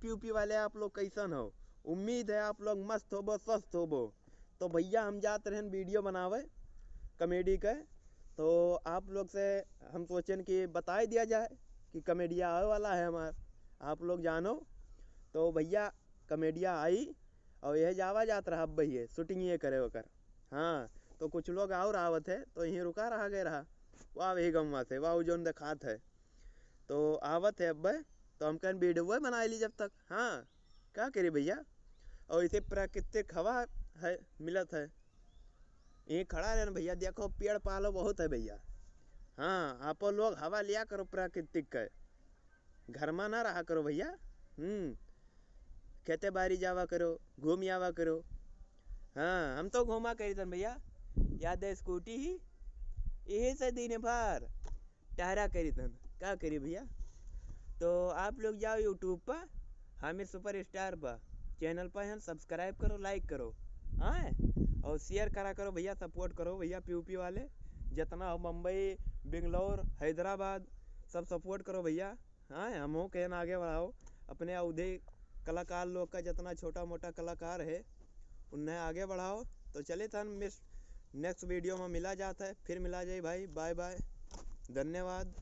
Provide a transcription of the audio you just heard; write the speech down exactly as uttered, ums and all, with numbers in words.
पी यू पी वाले, आप लोग कैसन हो? उम्मीद है आप लोग मस्त होबो, स्वस्थ होबो। तो भैया, हम जात रहन video बनावे comedy के, तो आप लोग से हम सोचेन कि बताई दिया जाए कि कमेडिया आवे वाला है हमार, आप लोग जानो। तो भैया, कमेडिया आई और यह जावा जात रहा अब भैया shooting ये करे ओकर। हाँ, तो कुछ लोग और आवत है, तो यहीं रुका रहा गए रहा। वाह, वही गमवा से, वाह, उ जौन देखात है। तो आवत है अब, तो हम कहन video बनाए ली जब तक। हाँ, का करी भैया, और इसे प्राकृतिक हवा है, मिलत है। ये खड़ा रहन भैया, देखो पेड़ पालो बहुत है भैया। हाँ, आपो लोग हवा लिया करो प्राकृतिक का, घर में ना रहा करो भैया। हम्म, खेते बारी जावा करो, घूम आवा करो। हाँ, हम तो घूमा करी तन भैया, याद है स्कूटी ही, यही से दिन भर टहरा करी तन, का करी भैया। तो आप लोग जाओ YouTube पर हामिद सुपर स्टार पर, channel पर हैं, subscribe करो, like करो, हाँ, और share करा करो भैया, support करो भैया पी यू पी वाले, जितना हो मुंबई, बेंगलोर, हैदराबाद, सब support करो भैया। हाँ, हमहू कहन आगे बढ़ाओ, अपने अवधी कलाकार लोग का जितना छोटा मोटा कलाकार है उन्हें आगे बढ़ाओ। तो चलित हन मिस-, next video में मिला जात है, फिर मिला जाए भाई, bye bye, धन्यवाद।